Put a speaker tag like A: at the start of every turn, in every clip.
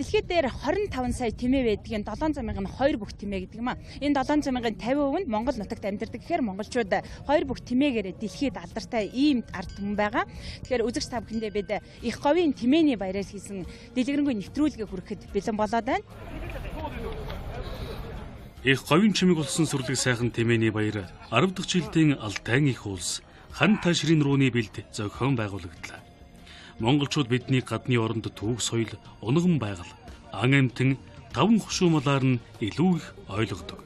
A: дэлхийд дээр 25 сая тэмээ байдгийн 700 мянган нь хоёр бүх тэмээ гэдэг юм а. Энэ 700 мянган 50% нь Монгол нутагт амьдардаг гэхээр монголчууд хоёр бүх тэмээгээрээ дэлхийд алдартай ийм ард түмэн байгаа. Тэгэхээр үзэгч та бүхэндээ бид их говийн тэмээний баяраар хийсэн дэлгэрэнгүй нэвтрүүлгээ хүрэхэд бэлэн болоод байна.
B: Их говийн чимэг болсон сүрлэг сайхан тэмээний баяр 10 дахь жилдийн Алтайн их улс хан ташрын рууны бэлд зохион байгуулагдлаа. Монголчууд бидний гадны оронд түүх соёл, унган байгаль, ан амтан, таван хошуумалаар нь илүү их ойлгодог.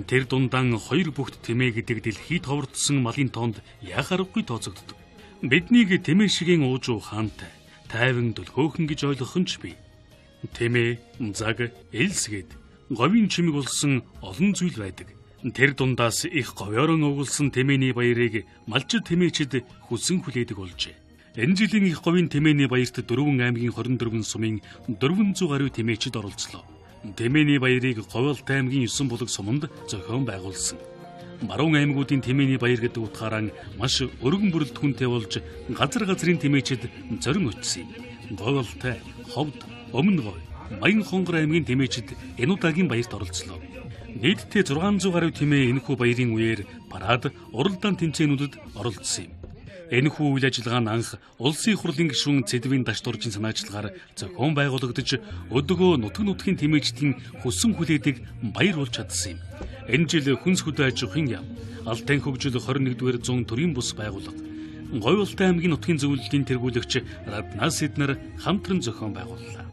B: Тэр дундаан хоёр бүхт тэмээ гэдэг дэлхийд ховордсон малын тоонд яах аргагүй тооцогддог. Биднийг тэмээ шигийн ууж ухаантай, тайван дөлгөөхөн гэж ойлгох нь ч бий. Тэмээ, заг, элс гээд говийн чимэг болсон олон зүйл байдаг. Тэр дундаас их говьорон угуулсан тэмээний баярыг малчид тэмээчид хүсэн хүлээдэг болжээ. Энэ жилийн их говийн тэмээний баярт 4 аймгийн 24 сумын 400 гаруй тэмээчид оролцлоо. Тэмээний баярыг Говьалтай аймгийн 9 булаг суманд зохион байгуулсан. Баруун аймагуудын тэмээний баяр гэдэг утгаараа маш өргөн бүрэлдэхүүнтэй болж газар газрын тэмээчид зорин очсон юм. Говьалтай, Ховд, Өмнө Говь, Баян Хонгор аймгийн тэмээчид энэ удаагийн баярт оролцлоо. Нийтдээ 600 гаруй тэмээ энэхүү баярын үеэр парад, уралдаан тэмцээнүүдэд оролцсон юм. Энэхүү үйл ажиллагаа нь анх Улсын их хурлын гишүүн Цэдвийн Дашдуржийн санаачлагаар зохион байгуулагдаж өдгөө нутаг нутгийн тэмээчдийн хүссэн хүлээдэг баяр болж чадсан юм. Энэ жил хүнс хөдөө аж ахуйн яам, Алтайн хөгжил 21-р зуун төрийн бус байгууллага, Говьалтай аймгийн нутгийн зөвлөлийн тэргүүлэгч Раднас эднэр хамтран зохион байгууллаа.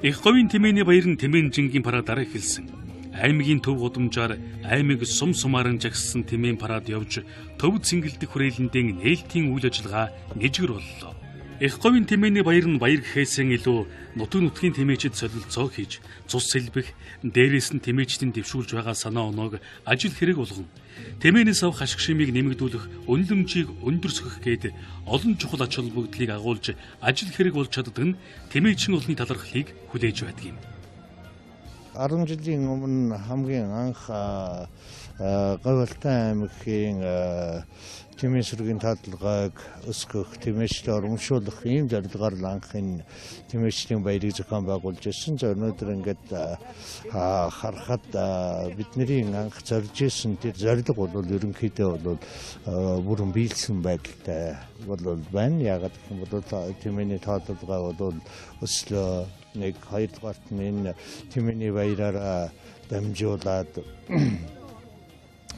B: Их говийн тэмээний баяр нь тэмээн жингийн парадаар эхэлсэн. Аймгийн төв гудамжаар аймаг сум сумааран жагссан тэмээн парад явж төв цэнгэлдэх хүрээлэндээ нээлтийн үйл ажиллагаа нэжгэр боллоо. Их говийн тэмээний баяр нь баяр гэхээсээ илүү нутаг нутгийн тэмээчид солилцоо хийж, цус сэлбэх, дээрээс нь тэмээчдийн дэвшүүлж байгаа санаа оноог ажил хэрэг болгон тэмээнээс авах ашиг шимийг нэмэгдүүлэх, үнэлэмжийг өндөрсгөх гээд олон чухал ач холбогдлыг агуулж ажил хэрэг болж чаддаг нь тэмээчин олонний талархлыг хүлээж байдаг юм.
C: 10 жилийн өмнө хамгийн анх Говьалтай аймгийн тэмээн сүргийн таалгааг өсгөх, тэмээчлээ урамшуулах ийм зорилгоор л анх энэ тэмээчлийн баярыг зохион байгуулж ирсэн. За өнөөдөр ингээд харахад бидний анх зорж ирсэн тэр зорилго бол ерөнхийдөө бол бүрэн биелсэн байдалтай бол байна. Яагаад гэх юм бол тэмээний таалгаа бол өслөө. Нэг хоёрдугаарт нь энэ тэмээний баяраараа дамжуулаад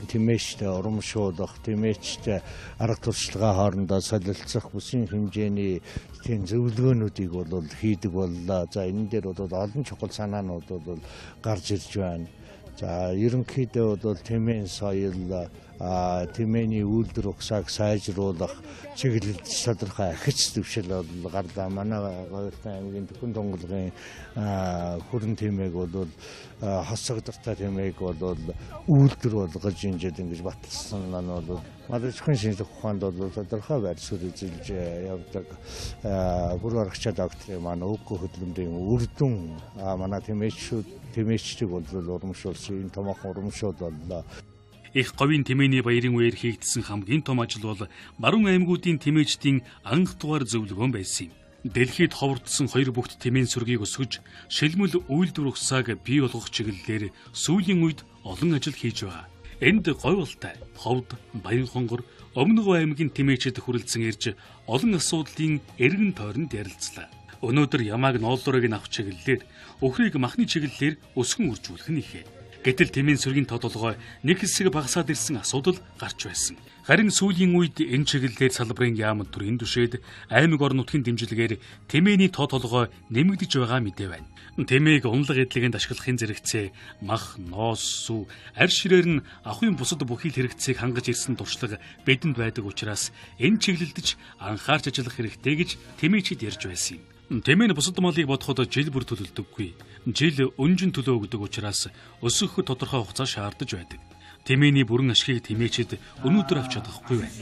C: тэмээчтэй урамшуулах, тэмээчтэй арга туршлагаа хоорондоо солилцох бүсийн хэмжээний тийм зөвлөгөөнүүдийг бол хийдэг боллоо. За энэ дээр бол олон чухал санаанууд бол гарч ирж байна. За ерөнхийдөө бол тэмээн соёл, тэмээний үйлдвэр угсааг сайжруулах чиглэлд тодорхой ахиц дэвшил бол гарлаа. Манай Говьалтай аймгийн Төхөн тунгалгын хүрэн тэмээг бол хос цагдартаа тэмээг бол үйлдвэр болгож энэ жил ингэж баталсан нь бол мал аж ахуйн шинжлэх ухаанд бол тодорхой байр суурь эзэлж явдаг. Бүр аргачаа докторийн маань үггүй хөдөлмөрийн үр дүн манай тэмээчдийг бол урамшуулсан энэ томоохон урамшуул боллоо.
B: Их говийн тэмээний баярын үеэр хийгдсэн хамгийн том ажил бол баруун аймагуудын тэмээчдийн анх дугаар зөвлөгөөн байсан юм. Дэлхийд ховордсон хоёр бүхт тэмээн сүргийг өсгөж, шилмэл үйлдвэр угсааг бий болгох чиглэлээр сүүлийн үед олон ажил хийж байгаа. Энд Говьалтай, Ховд, Баян Хонгор, Өмнө Говь аймгийн тэмээчид хүрэлцэн ирж олон асуудлын эргэн тойронд ярилцлаа. Өнөөдөр ямааг нооллорыг нь авах чиглэлээр, өхрийг махны чиглэлээр өсгөн үржүүлэх нь ихэ. Гэтэл тэмээн сүргийн тоо толгой нэг хэсэг багасаад ирсэн асуудал гарч байсан. Харин сүүлийн үед энэ чиглэлээр салбарын яам төрийн түшээд аймаг орон нутгийн дэмжлэгээр тэмээний тоо толгой нэмэгдэж байгаа мэдээ байна. Тэмээг унлаг эдлэгэнд ашиглахын зэрэгцээ мах, ноос, сүү, арь ширээр нь ахуйн бусад бүхий л хэрэгцээг хангаж ирсэн туршлага бидэнд байдаг учраас энэ чиглэлд ч анхаарч ажиллах хэрэгтэй гэж тэмээчид ярьж байсан юм. Тэмээн бусад малыг бодоход жил бүр төлөлдөггүй. Жил өнжин төлөө өгдөг учраас өсөх тодорхой хугацаа шаардаж байдаг. Тэмээний бүрэн ашигыг тэмээчид өнөөдөр авч чадахгүй байна.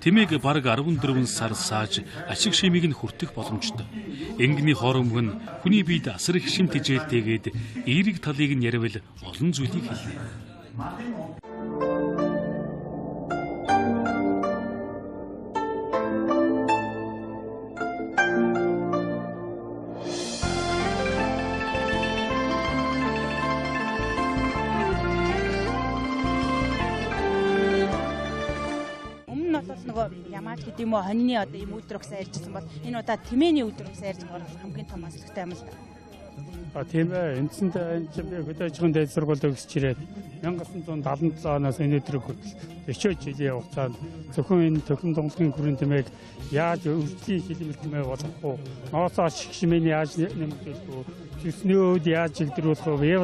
B: Тэмээг бараг 14 сар сааж ашиг шимийг нь хүртэх боломжтой. Энгэний хор өмгөн нь хүний биед асар их шим тэжээлтэйгээд эерэг талыг нь ярил олон зүйлийг хэлнэ.
A: Журмаач гэдэг юм уу, хоньны одоо ийм үйлдвэр өгсөн ярьжсэн бол энэ удаа тэмээний үйлдвэр өгсөн ярьж байгаа бол хамгийн том онцлогтой юм л да.
D: А тийм ээ, үндсэндээ энэ чинь би хөдөө аж ахуйн дээд сургуульд төгсөж ирээд 1977 оноос энэ өдрийг хүртэл 40 жилийн хугацаанд зөвхөн энэ Төхөм тунгалгийн хүрэн тэмээг яаж өрсөлдөлийн шилмэл тэмээ болгох уу, ноосоо шигшмэний яаж нэмэгдүүлэх үү, цэснүүд яаж чигдрүүлэх үү, бие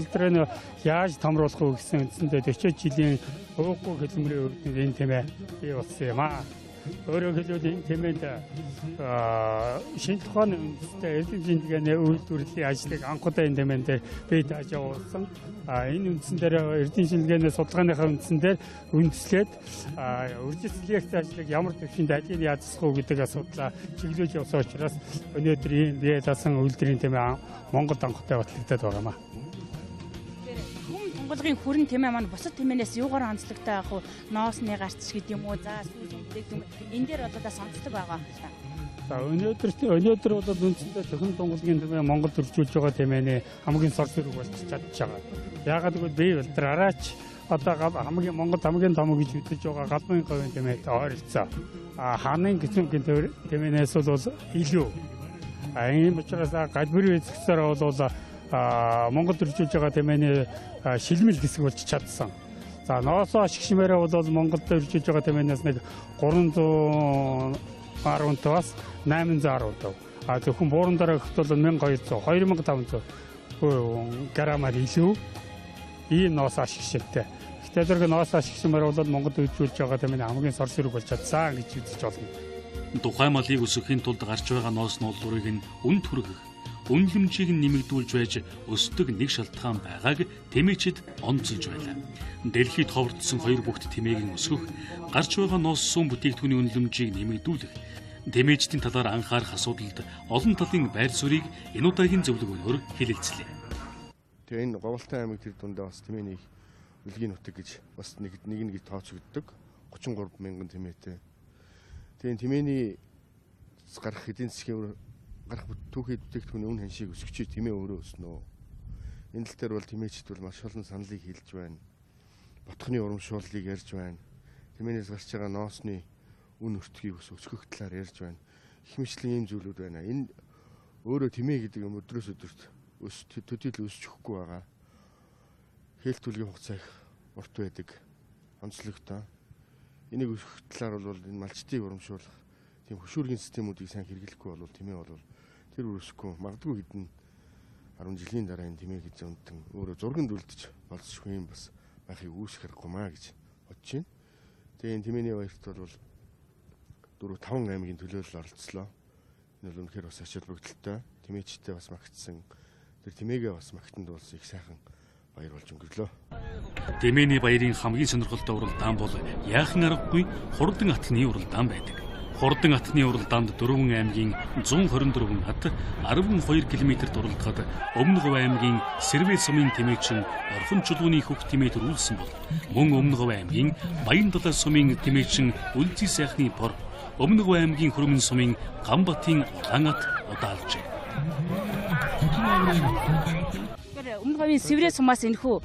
D: яаж томруулах уу гэсэн үндсэндээ 40 жилийн ууггүй хөдөлмөрийн үр дүнд энэ тэмээ бий болсон юм аа. Өөрөөр хэлбэл энэ тэмээнд шинжлэх ухааны үндэстэй эрдэм шинжилгээний үйлдвэрлэлийн ажлыг анх удаа энэ тэмээн дээр бие дааж явуулсан. Энэ үндсэн дээр эрдэм шинжилгээний судалгааныхаа үндсэн дээр үндэслээд үржил селекцийн ажлыг ямар түвшинд алийг яаж засах уу гэдэг асуудлаа чиглүүлж явсан учраас өнөөдөр ийм бие даасан үйлдвэрийн тэмээ Монголд анх удаа батлагдаад байгаа юм аа.
A: Тунгалгийн хүрэн тэмээ маань бусад тэмээнээс юугаар онцлогтой байх вэ? Ноосны гарц гэдэг юм уу? За сүүл бүтээгдэхүүн энэ дээр бол бас онцлог байгаа юм л та.
D: За өнөөдөр бол үндсэндээ Төхөм тунгалгийн тэмээ Монголд өржүүлж байгаа тэмээний хамгийн сор сүрэг болж чадж байгаа. Яагаад гэвэл бие балдраараач одоо хамгийн Монголд хамгийн том гэж үзэж байгаа галбын говийн тэмээтэй ойролцоо. А хааны гисүнгийн тэмээнээс бол илүү. А ийм учраас галбирын хэсгээр бол Монголд өржүүлж байгаа тэмээний шилмэл хэсэг болж чадсан. За ноосоо шигшмээрээ бол Монголд өржүүлж байгаа тэмээнээс нэг 315-аас 815. А зөвхөн бууран дараа гэхэд бол 1200, 2500 грамаар илүү ийм ноосоо шигшмэлтэй. Гэхдээ зэрэг ноосоо шигшмээр бол Монголд өржүүлж байгаа тэмээний хамгийн сор сүрэг болж чадсан гэж үзэж болно.
B: Тухайн малыг өсгөхийн тулд гарч байгаа ноос нуулуурыг нь үн түргэх, үнэлэмжийг нь нэмэгдүүлж байж өсдөг нэг шалтгаан байгааг тэмээчид онцолж байлаа. Дэлхийд ховордсон хоёр бүгд тэмээгийн өсгөх, гарч байгаа ноос сүүн бүтээгдэхүүний үнэлэмжийг нэмэгдүүлэх, тэмээчдийн талаар анхаарах асуудалд олон талын байр суурийг энэ удаагийн зөвлөгөөнөөр хэлэлцлээ.
E: Тэгээ энэ Говьалтай аймаг тэр дундаа бас тэмээний үлгийн нутаг гэж бас нэг нэг гэж тооцогддог. 33 мянган тэмээтэй. Тэгээ энэ тэмээний гарах эдийн засгийн гарах түүхий бүтээгдэхүүний үн ханшийг өсгөж тэмээ өөрөө өснө. Энэ тал дээр бол тэмээчд бол маш олон саналыг хэлж байна. Ботхны урамшууллыг ярьж байна. Тэмээнээс гарч байгаа ноосны үн өртгийг бас өсгөх талаар ярьж байна. Их мэтлэн ийм зүйлүүд байна. Энэ өөрөө тэмээ гэдэг юм өдрөөс өдөрт өс төдийл өсч өгөхгүй байгаа. Хээлт түлгийн хугацаа их урт байдаг. Онцлогтой. Энийг өсгөх талаар бол энэ малчдыг урамшуулах тийм хөшүүргийн системүүдийг сайн хэрэглэхгүй бол тэмээ бол тэр өрсөхгүй магадгүй хэдэн 10 жилийн дараа энэ тэмээ гэж унтан өөрөө зурганд үлдэж болцсохгүй юм бас байхыг үүсэх хэрэггүй маа гэж бодож байна. Тэгээ энэ тэмээний баярт бол 4 5 аймгийн төлөөлөл оролцлоо. Энэ бол үнэхээр бас ач холбогдолтой. Тэмээчтэй бас магтсан. Тэр тэмээгээ бас магтанд болсон их сайхан баяр болж өнгөрлөө.
B: Тэмээний баярын хамгийн сонирхолтой уралдаан бол яахан аргагүй хурдан атны уралдаан байдаг. Хурдан атны уралдаанд 4 аймгийн 124 ат 12 км-т уралдахад Өмнө Говь аймгийн Сэрвэ сумын тэмээчин Орхон чулууны хөх тэмээ төрүүлсэн бол мөн Өмнө Говь аймгийн Баяндалаа сумын тэмээчин Үлзий сайхны бор, Өмнө Говь аймгийн Хөрмөн сумын Ганбатын улаан ат удаалжээ.
A: Өмнө Говийн Сэврээ сумаас энэхүү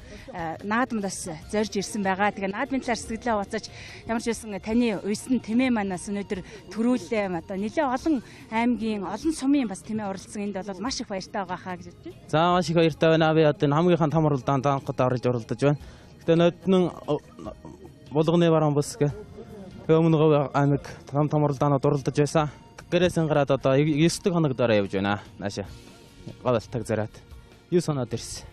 A: наадмаас зорж ирсэн байгаа. Тэгээ наадмын талаар сэтгэлээ хуваалцаж ямар ч байсан таны уйсан тэмээ манаас өнөөдөр төрүүлээ. Одоо нэлээ олон аймгийн олон сумын бас тэмээ оролцсон. Энд бол маш их баяртай байгаа хаа гэж бодож байна.
F: За маш их баяртай байна. Би одоо энэ хамгийн том уралдаанд анх удаа орж уралдаж байна. Гэтэ ноднон булганы баруун бүс гэх тэгээ Өмнө Говь аймаг том том уралдаанууд уралдаж байсан. Гэрээсэн гараад одоо 9 дахь хоног дараа явж байна. Наашаа Говьалтайг зориад 9 оноод ирсэн.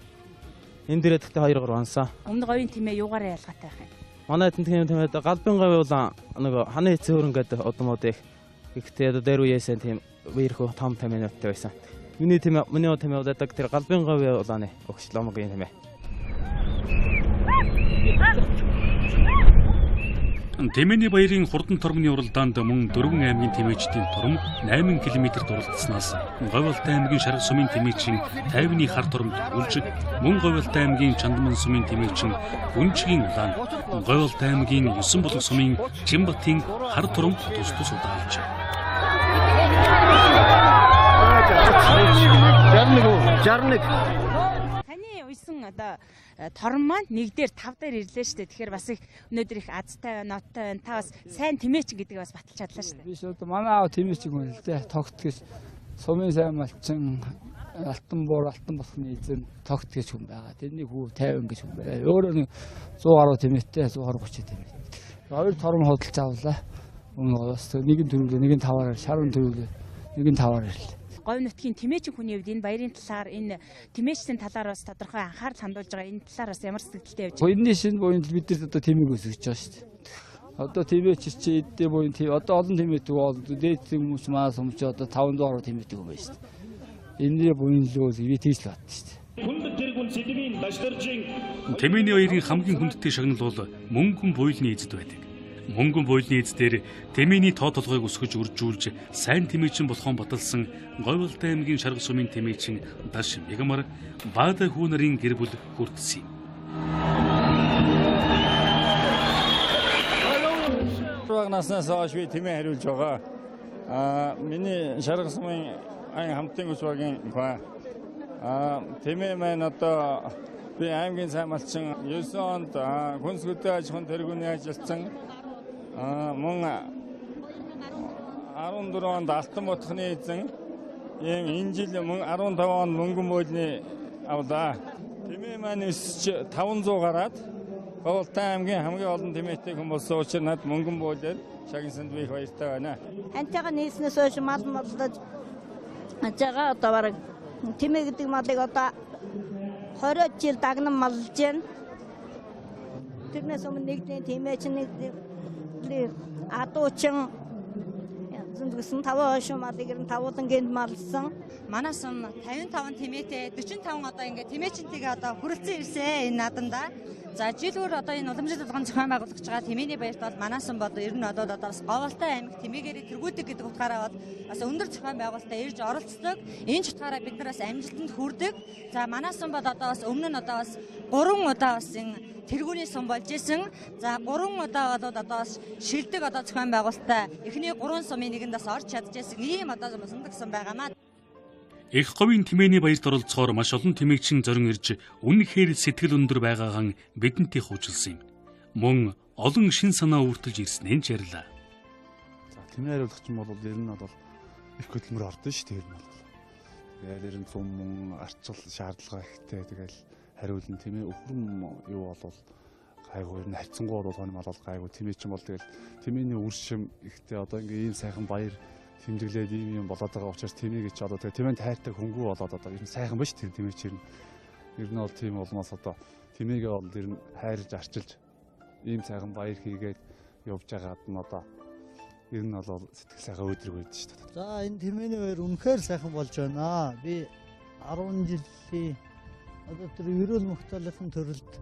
F: Энэ дээрээ тэгтээ 2 3 онсон.
A: Өмнө Говийн тэмээ юугаараа ялгаатай байх юм?
F: Манай тэмээ тэмээ галбын говь бол нөгөө ханы эцэг хөрөн гэдэг удмуудыг ихтэй одоо дээр үеэсээ тийм үерхүү том тэмээнүүдтэй байсан. Миний тэмээ миний тэмээ удаадаг тэр галбын говь улааны өгч ломгийн тэмээ.
B: Тэмээний баярын хурдан тормны уралдаанд мөн 4 аймгийн тэмээчдийн турм 8 км-т уралдсанаас Говьалтай аймгийн Шарга сумын тэмээчин 50-ны хар турм төрүүлж, мөн Говьалтай аймгийн Чандман сумын тэмээчин Гүнжгийн улаан, Говьалтай аймгийн 9 булаг сумын Чимбатын хар турм тус тус удаалжээ.
G: 61 61
A: Таны уйсан одоо торон маань нэг дээр 5 дээр ирлээ шүү дээ. Тэгэхээр бас их өнөөдөр их азтай байна, ноттой байна. Та бас сайн тэмээчин гэдгийг бас баталж чадлаа шүү дээ.
G: Би шууд манай аав тэмээчин хүн л дээ. Тогт гэж сумын сайн малчин алтан буур алтан босхны эзэн тогт гэж хүн байгаа. Тэрний хүү 50 гэж хүн байна. Өөрөө нэг 100 гаруй тэмээтэй, 130 тэмээтэй. Хоёр торон худалж авлаа. Өмнө бас нэг нь төрүүлээ, нэг нь 5-аар, шаран төрүүлээ, нэг нь 5-аар ирлээ.
A: Говь нутгийн тэмээчин хүний хувьд энэ баярын талаар, энэ тэмээчдийн талаар бас тодорхой анхаарал хандуулж байгаа. Энэ талаар бас ямар сэтгэлтэй явж
G: байна? Энэний шинэ буянд бид нар одоо тэмээг өсгөж байгаа шүү дээ. Одоо тэмээч чи эдээ буян тийм одоо олон тэмээдэг бол дээд хүмүүс маа сумч одоо 500 гаруй тэмээдэг юм байна шүү дээ. Энэний буян л би тийж л батсан шүү дээ.
H: Хүнд тэргүүн сэдвийн дашдаржин
B: Тэмээний баярын хамгийн хүндтэй шагнал бол мөнгөн буйлны эзэд байдаг. Мөнгөн буйлны эз дээр тэмээний тоо толгойг өсгөж үржүүлж сайн тэмээчин болохон баталсан Говьалтай аймгийн Шарга сумын тэмээчин Даш Мегамар Баада хүү нарын гэр бүл хүртсэн юм.
I: Бага наснаас хойш би тэмээ хариулж байгаа. Миний Шарга сумын айн хамтын ус багийн хаа. Тэмээ маань одоо би аймгийн сайн малчин 9 онд хүнс хөдөө аж ахуйн тэргүүний ажилтсан. Мөн 14 онд Алтан ботхны эзэн, ийм энэ жил мөн 15 онд мөнгөн бойлны авлаа. Тэмээ маань өсч 500 гараад Говьалтай аймгийн хамгийн олон тэмээтэй хүн болсон учраас над мөнгөн бойлоор шагнасанд би их баяртай байна.
J: Хантайгаа нийлснээс хойш мал маллаж байгаа одоо бараг тэмээ гэдэг малыг одоо 20 жил дагнан маллаж байна. Тэрнээс өмнө нэгдний тэмээ чинь нэг адуучин зүнзгсэн 5 хошин малыг ер нь тавуулан гэнт малсан.
K: Манай сум 55 тэмээтэй 45 одоо ингээд тэмээчинтэйгээ одоо хүрэлцэн ирсэн энэ наадамдаа. За жил бүр одоо энэ уламжлалт болгон зохион байгуулагдж байгаа тэмээний баярт бол манай сум бол ер нь одоо бас Говьалтай аймаг тэмээгээрээ тэргүүлдэг гэдэг утгаараа бол бас өндөр зохион байгуулалтаа ирж оролцдог. Энэ ч утгаараа бид нар бас амжилтанд хүрдэг. За манай сум бол одоо бас өмнө нь одоо бас 3 удаа бас энэ тэргүүний сум болж исэн. За 3 удаа бол одоо бас шилдэг одоо зохион байгуулалтаа эхний 3 сумын нэгэнд бас орж чадчихсан ийм одоо сумдаг сум байгаамаа.
B: Их говийн тэмээний баярт оролцохоор маш олон тэмээгчин зорин ирж үнэхээр сэтгэл өндөр байгаагаан бидэнтэй хуучлсан юм. Мөн олон шин санаа өөртөлж ирснээр ч ярьлаа.
L: За тэмээ хариулагч нь бол ер нь бол их хөдөлмөр ордон шүү дээ. Ер нь бол. Тэгээд ер нь зум мөн арчил шаардлага ихтэй тэгэл хариулна тэмээ өхрөм юу болвол гайгүй ер нь харьцангуй бол хонь мал бол гайгүй тэмээ чинь бол тэгэл тэмээний үр шим ихтэй одоо ингээ ийм сайхан баяр тэмдэглээд ийм юм болоод байгаа учраас тэмээ гэж одоо тэгээ тэмээнд хайртай хөнгүү болоод одоо ер нь сайхан ба ш тэмээ чинь ер нь бол тийм болмоос одоо тэмээгээ бол ер нь хайрж арчилж ийм сайхан баяр хийгээд явж байгаад нь одоо ер нь бол сэтгэл сайхан өдрөг байдаг шүү дээ.
M: За энэ тэмээний баяр үнэхээр сайхан болж байна. Би 10 жилийн одоо тэр ерөөл мөхтөлийнхэн төрөлд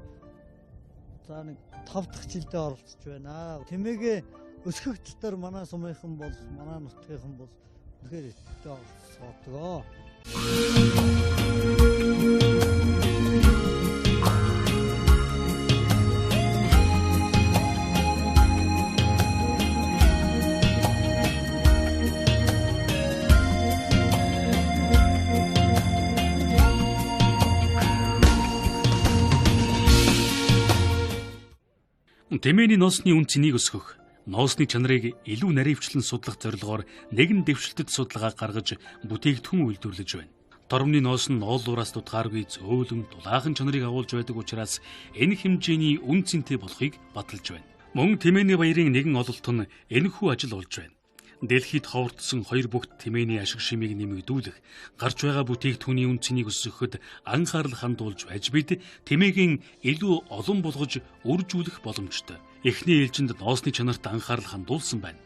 M: за нэг 5 дахь жилдээ оролцож байна. Тэмээгээ өсгөх дотор манай сумынхан бол манай нутгийнхан бол үнэхээр идэвхтэй оролцоодгоо.
B: Тэмээний ноосны үн цэнийг өсгөх, ноосны чанарыг илүү наривчлан судлах зорилгоор нэгэн дэвшилтэт судалгаа гаргаж бүтээгдэхүүн үйлдвэрлэж байна. Тормны ноос нь ноолуураас дутгааргүй зөөлөн дулаахан чанарыг агуулж байдаг учраас энэ хэмжээний үн цэнтэй болохыг баталж байна. Мөн тэмээний баярын нэгэн ололт нь энэхүү ажил болж байна. Дэлхийд ховордсон хоёр бүгд тэмээний ашиг шимийг нэмэгдүүлэх, гарч байгаа бүтээгдэхүүний үн цэнийг өсгөхөд анхаарал хандуулж байж бид тэмээгийн илүү олон болгож үржүүлэх боломжтой. Эхний ээлжинд ноосны чанарт анхаарал хандуулсан байна.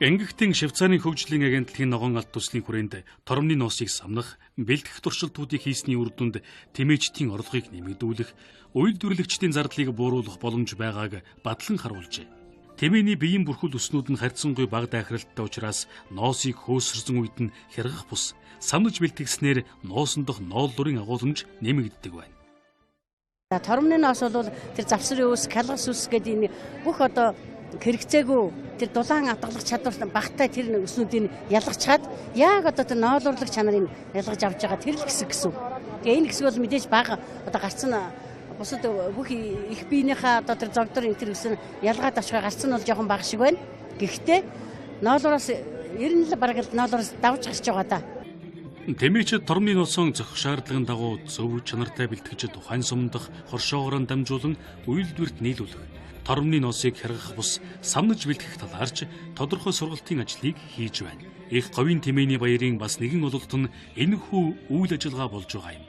B: Ингэхдээ Швейцарын хөгжлийн агентлагийн ногоон алт төслийн хүрээнд тормны ноосыг самнах, бэлтгэх туршилтуудыг хийсний үр дүнд тэмээчдийн орлогыг нэмэгдүүлэх, үйлдвэрлэгчдийн зардлыг бууруулах боломж байгааг батлан харуулжээ. Тэмээний биеийн бүрхүүл өснүүд нь харьцангуй бага дайхралтай учраас ноосыг хөөсөрсөн үед нь хяргах бус самнаж бэлтгэснээр ноосон дох нооллуурын агуулмж нэмэгддэг байна.
N: Тормны ноос бол тэр завсрын үс, калгас үс гэдэг энэ бүх одоо хэрэгцээгүй тэр дулаан атгалах чадвар багтай тэр өснүүдийг ялгачаад яг одоо тэр ноолуурлах чанарыг ялгаж авч байгаа тэр л хэсэг гэсэн. Тэгээ энэ хэсэг бол мэдээж бага одоо гарцсан Бусад бүх их биенийхээ одоо тэр зогдор энэ тэр гэсэн ялгаад авчихаа гарц нь бол жоохон бага шиг байна. Гэхдээ ноолоороос ер нь л бараг л ноолоороос давж гарч байгаа да.
B: Тэмээчид тормны носон зохих шаардлагын дагуу зөв чанартай бэлтгэж тухайн сумдах хоршоогоор дамжуулан үйлдвэрт нийлүүлэх, тормны носыг хяргах бус самнаж бэлтгэх талаарч тодорхой сургалтын ажлыг хийж байна. Их говийн тэмээний баярын бас нэгэн ололт нь энэхүү үйл ажиллагаа болж байгаа юм.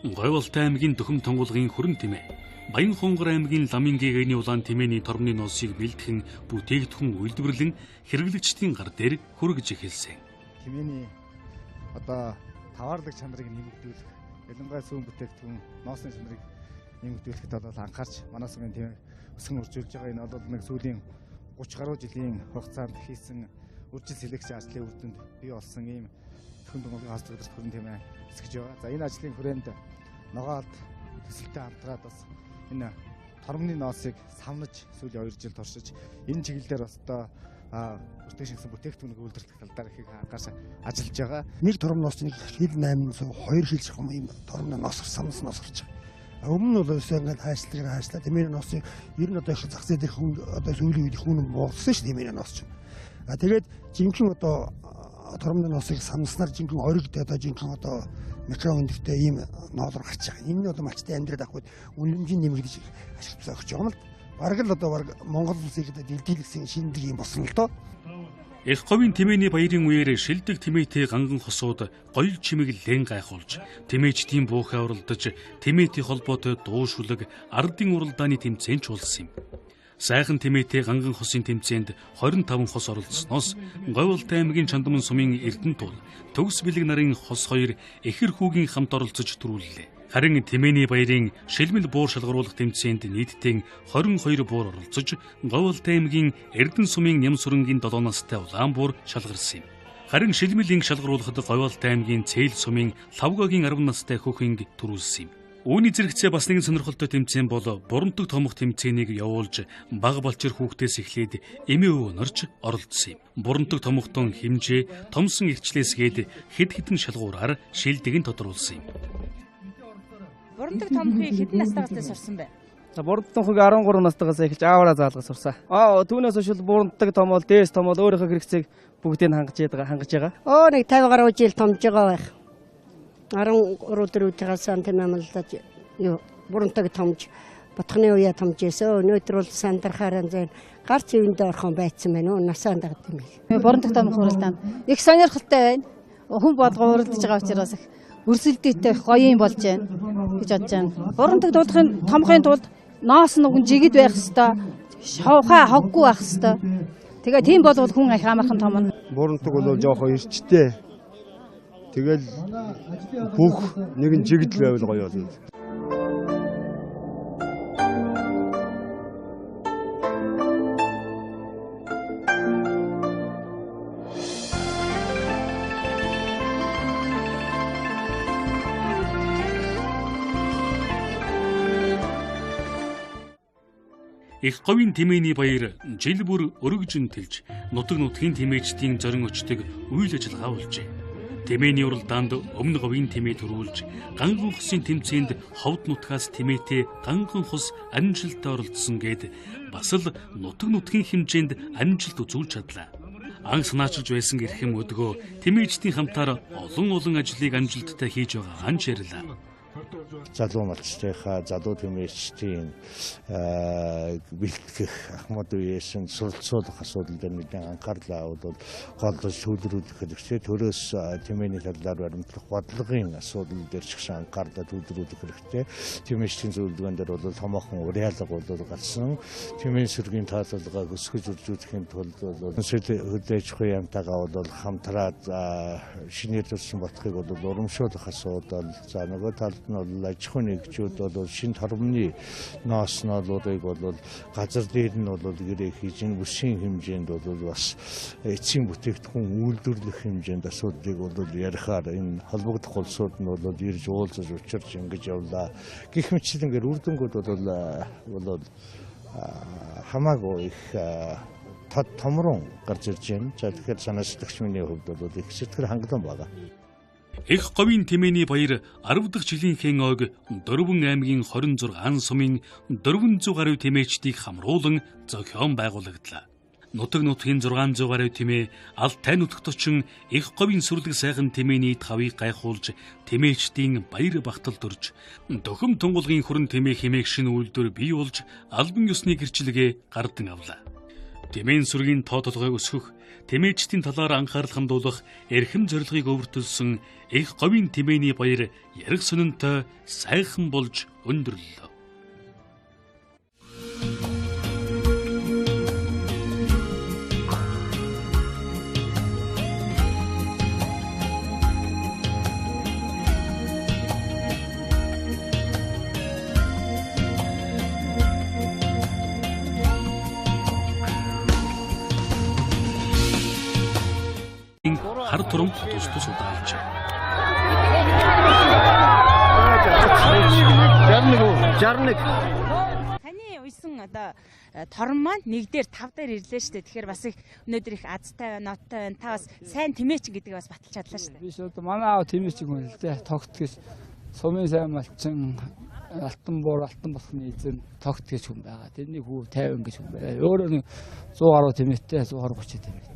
B: Говьвалтай аймгийн Дөхөм Тонгуулгын Хүрэн тэмээ, Баянхонгор аймгийн Ламын гээгээний улаан тэмээний тормны носыг бэлтгэн бүтээгдэхүүн үйлдвэрлэн хэрэглэгчдийн гар дээр хүргэж эхэлсэн.
L: Тэмээний одоо таваарлаг чанарыг нэмэгдүүлэх, ялангуяа сүүн бүтээгдэхүүн ноосны чанарыг нэмэгдүүлэхэд бол анхаарч манай сумын тэмээ өсгөн үржүүлж байгаа. Энэ бол нэг сүүлийн 30 гаруй жилийн хугацаанд хийсэн үржил селекцийн ажлын үр дүнд бий болсон ийм Дөхөм Тунгалгийн хос зөвлөрт Хүрэн тэмээ өсгөж байгаа. За энэ ажлын хүрээнд ногоолд төсөлтэй хамтраад бас энэ тормны ноосыг самнаж сүүлийн 2 жил туршиж энэ чиглэлээр бас одоо өртөг шингэсэн бүтээгдэхүүнийг үйлдвэрлэх тал дээр их анхаарч ажиллаж байгаа.
O: Нэг торм ноос нэг хил 802 хил шахам ийм тормны ноос самнас ноос гарч байгаа. Өмнө нь бол өсөө ингээд хайшлагаар хайшлаа. Тэмээний ноосыг ер нь одоо их зах зээл дээр хүн одоо сүүлийн үед хүн буулсан шүү тэмээний ноос чинь. А тэгээд жинхэнэ одоо тормны ноосыг самнаснаар жинхэнэ оригд одоо жинхэнэ одоо микро өндөртэй ийм ноолор гарч байгаа. Энэ нь одоо малчтай амьдрал авах үед үнэмжийн нэмэгдэж ашиглаж өгч байгаа юм л. Бараг л одоо бараг Монгол улсыг одоо дэлдэлсэн шинэдэг юм болсон л доо.
B: Эх говийн тэмээний баярын үеэр шилдэг тэмээтэй ганган хосууд гоёл чимэг лэн гайхуулж, тэмээчдийн буухай уралдаж, тэмээтэй холбоотой дуу шүлэг, ардын уралдааны тэмцээн ч болсон юм. Сайхан тэмээтэй ганган хосын тэмцээнд 25 хос оролцсоноос Говьвалтай аймгийн Чандман сумын Эрдэнэтуул, Төгс бэлэг нарын хос хоёр эхэр хүүгийн хамт оролцож түрүүллээ. Харин тэмээний баярын шилмэл буур шалгаруулах тэмцээнд нийтдээ 22 буур оролцож, Говьвалтай аймгийн Эрдэнэ сумын Нямсүрэнгийн 7 настай улаан буур шалгарсан юм. Харин шилмэл инг шалгаруулахад Говьвалтай аймгийн Цээл сумын Лавгагийн 10 настай хөх инг түрүүлсэн юм. Үүний зэрэгцээ бас нэгэн сонирхолтой тэмцээн бол Бурамтаг томох тэмцээнийг явуулж бага балчир хүүхдээс эхлээд эмээ өвөө нарч оролцсон юм. Бурамтаг томохтон хэмжээ, томсон эрчлээс гээд хэд хэдэн шалгуураар шилдэг нь тодруулсан юм.
A: Бурамтаг томхыг хэдэн настайгаас сурсан бэ?
F: За бурамтаг томхыг 13 настайгаас эхэлж аавараа заалгаж сурсан. Түүнээс хойш бурамтаг томол, дээс томол өөрийнхөө хэрэгцээг бүгдийг хангаж байгаа.
P: Нэг 50 гаруй жил томж байгаа байх. 13 дөрөвдөгөөс тэмээ малдаж юу бурамтаг томж ботхны үе томж байсан. Өнөөдөр бол сандрахаараа зэн гарц ивэндээ орхон байцсан байна уу? Насаа дагд юм бэл.
Q: Бурамтаг томх уралдаан их сонирхолтой байна. Хүн болго уралдаж байгаа учраас их өрсөлдөөтэй гоё юм болж байна гэж бодож байна. Бурамтаг дуулахын томхын тулд ноос нүг нь жигд байх хэвээр, шовхаа хоггүй байх хэвээр. Тэгээ тийм болвол хүн их амархан томно.
E: Бурамтаг бол жоохон эрчтэй. Тэгэл бүх нэгэн жигдэл байвал гоё болно.
B: Их говийн тэмээний баяр жил бүр өргөжин тэлж, нутаг нутгийн тэмээчдийн зорин өчтөг үйл ажиллагаа болжээ. Тэмээний уралдаанд өмнө говийн тэмээ төрүүлж, ганган хосын тэмцээнд ховд нутгаас тэмээтэй ганган хос амжилттай оролцсон гээд бас л нутаг нутгийн хэмжээнд амжилт үзүүлж чадлаа. Анх санаачилж байсан эрхэм өдгөө тэмээчдийн хамтаар олон ажлыг амжилттай хийж байгаа анч ярьлаа.
C: Залуу малчдынхаа залуу тэмээчдийн бэлтгэх ахмад үеэс нь суралцуулах асуудал дээр нэлээд анхаарлаа бол голдож төвлөрүүлэх хэрэгтэй. Төрөөс тэмээний талаар баримтлах бодлогын асуудал дээр ч гэсэн анхаарлаа төвлөрүүлэх хэрэгтэй. Тэмээчдийн зөвлөгөөн дээр бол томоохон уриалга бол гарсан. Тэмээн сүргийн таалалгааг өсгөж үржүүлэхийн тулд бол хөдөө аж ахуйн яамтайгаа бол хамтраад шинээр төрсэн ботхыг бол урамшуулах асуудал. За нөгөө талд нь бол аж ахуйн нэгжүүд бол шинэ тормны ноос ноолуурыг бол газар дээр нь бол гэрээ хийж энэ бүсийн хэмжээнд бол бас эцсийн бүтээгдэхүүн үйлдвэрлэх хэмжээнд асуудлыг бол ярихаар энэ холбогдох улсууд нь бол ирж уулзаж учирч ингэж явлаа. Гэх мэтчилэнгээр үр дүнгууд бол хамаагүй их томрон гарч ирж байна. За тэгэхээр санаа сэтгэгч миний хувьд бол их сэтгэл хангалуун байна.
B: Эх говийн тэмээний баяр 10 дахь жилийнхээ ойг Дөрвөн аймгийн 26 сумын 400 гаруй тэмээчдийг хамруулан зохион байгуулагдлаа. Нутаг нутгийн 600 гаруй тэмээ Алтай нутагт очин эх говийн сүрлэг сайхан тэмээний тавыг гайхуулж тэмээчдийн баяр багтал төрж дөхөм тунгулгын хүрэн тэмээ хэмээх шинэ үйлдвэр бий болж албан ёсны гэрчлэгээ гардан авлаа. Тэмээн сүргийн тоо толгойг өсгөх, тэмээчдийн талаар анхаарал хандуулах эрхэм зорилгыг өвөртөлсөн эх говийн тэмээний баяр ярих сонинтой сайхан болж өндөрлөлөө. Хар турам тус тус удаалжээ.
R: 61 61.
A: Таны уйсан одоо торон маань нэг дээр тав дээр ирлээ шүү дээ. Тэгэхээр бас их өнөөдөр их азтай байна, ноттой байна. Та бас сайн тэмээчин гэдгийг бас баталж чадлаа шүү дээ.
G: Би одоо манай аав тэмээчин хүн л дээ. Тогт гэж сумын сайн малчин алтан буур алтан босхны эзэн тогт гэж хүн байгаа. Тэрний хүү 50 гэж хүн байна. Өөрөө нэг 100 гаруй тэмээтэй 130 тэмээ.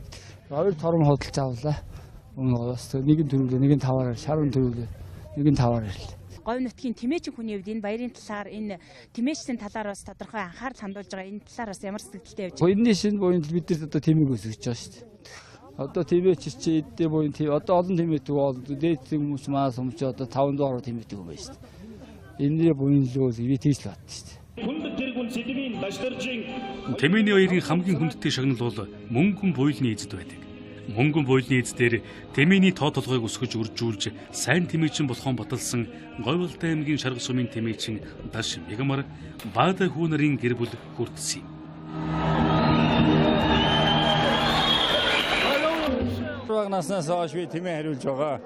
G: Хоёр торон худалж авлаа. Өмнө гоёос нэг нь төрүүлээ, нэг нь таваар, шаран төрүүлээ, нэг нь таваар ирлээ.
A: Говь нутгийн тэмээчин хүний хувьд энэ баярын талаар, энэ тэмээчдийн талаар бас тодорхой анхаарал хандуулж байгаа. Энэ талаар бас ямар сэтгэлдээ явж
G: байна? Энэний шинэ буян бид нар одоо тэмээг өсгөж байгаа шүү дээ. Одоо тэмээч чи эдээ буян тийм одоо олон тэмээдэг бол дээд хүмүүс маа сумч одоо 500 гаруй тэмээдэг юм байна шүү дээ. Энэний буян л би тийж л батсан шүү дээ.
H: Хүнд тэргүн сэдвийн дашдаржин
B: Тэмээний баярын хамгийн хүндтэй шагнал бол мөнгөн буйлны эзэд байдаг. Мөнгөн буйлны эздээр тэмээний тоо толгойг өсгөж үржүүлж сайн тэмээчин болохон баталсан Говьалтай аймгийн Шарга сумын тэмээчин Даш Мегамар Баада хүү нарын гэр бүл хүртсэн юм.
I: 6 наснаас хойш би тэмээ хариулж байгаа.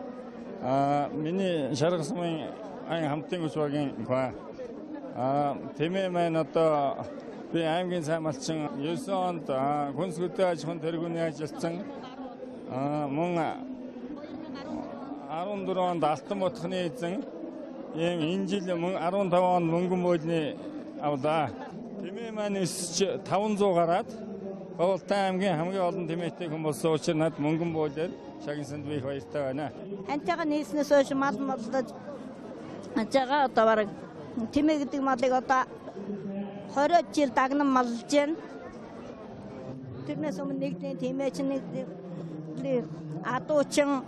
I: Миний Шарга сумын хамтын хүч багийн хаа. Тэмээ маань одоо би аймгийн сайн малчин 9 онд хүнс хөдөө аж ахуйн тэргүүний ажилтсан. Мөн 14 онд Алтан ботхны эзэн, ийм энэ жил мөн 15 онд мөнгөн бойлны авлаа. Тэмээ маань өсч 500 гараад Говьалтай аймгийн хамгийн олон тэмээтэй хүн болсон учраас над мөнгөн бойлоор шагнасанд би их баяртай байна.
J: Хантайгаа нийлснээс хойш мал маллаж байгаа одоо бараг тэмээ гэдэг малыг одоо 20 жил дагнан маллаж байна. Тэрнээс өмнө нэгдний тэмээч нэг адуучин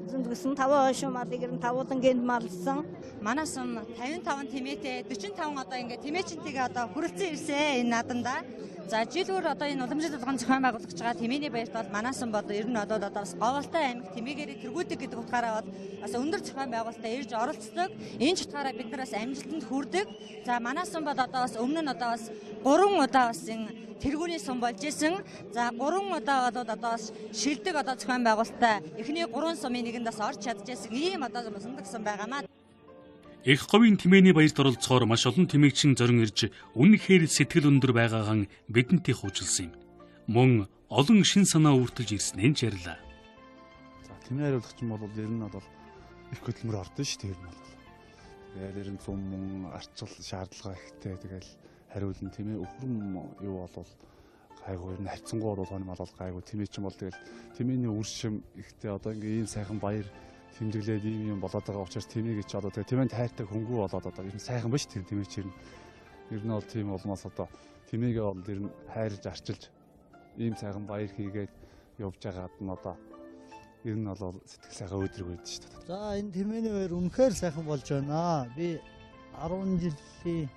J: зөндгсөн 5 хошин малыг ер нь тавуулан гэнт маллсан.
K: Манай сум 55 тэмээтэй 45 одоо ингээд тэмээчинтэйгээ одоо хүрэлцэн ирсэн энэ наадамдаа. За жил бүр одоо энэ уламжлалт болгон зохион байгуулагдж байгаа тэмээний баярт бол манай сум бол ер нь одоо бас Говьалтай аймаг тэмээгээрээ тэргүүлдэг гэдэг утгаараа бол бас өндөр зохион байгуулалтаа ирж оролцдог. Энэ ч утгаараа бид нар бас амжилтанд хүрдэг. За манай сум бол одоо бас өмнө нь одоо бас 3 удаа бас энэ тэргүүний сум болж исэн. За 3 удаа бол одоо бас шилдэг одоо зохион байгуулалтаа эхний 3 сумын нэгэнд бас орж чадчихсан ийм одоо сумдаг сум байгаамаа.
B: Эх говийн тэмээний баярт оролцохоор маш олон тэмээгчин зорин ирж үнэхээр сэтгэл өндөр байгаагаан бидэнтэй хуужилсан юм. Мөн олон шин санаа өвөртөлж ирснээ ч ярьлаа.
L: За тэмээ хариулагч нь бол ер нь бол их хөдөлмөр ордон шүү дээ. Ер нь бол. Тэгээд ер нь 100 мөн арчил шаардлага ихтэй тэгэл хариулна тэмээ өхрөм юу болвол гайгүй ер нь харьцангуй бол хонь мал бол гайгүй тэмээ чинь бол тэгэл тэмээний үр шим ихтэй одоо ингээ ийм сайхан баяр тэмдэглээд ийм юм болоод байгаа учраас тэмээ гэж одоо тэгээ тэмээнд хайртай хөнгүү болоод одоо ер нь сайхан ба ш тэр тэмээ чинь ер нь бол тийм улмаас одоо тэмээгээ бол ер нь хайрж арчилж ийм сайхан баяр хийгээд явж байгаад нь одоо ер нь бол сэтгэл сайхан өдрөг байдаг шүү дээ.
M: За энэ тэмээний баяр үнэхээр сайхан болж байна. Би 10 жилийн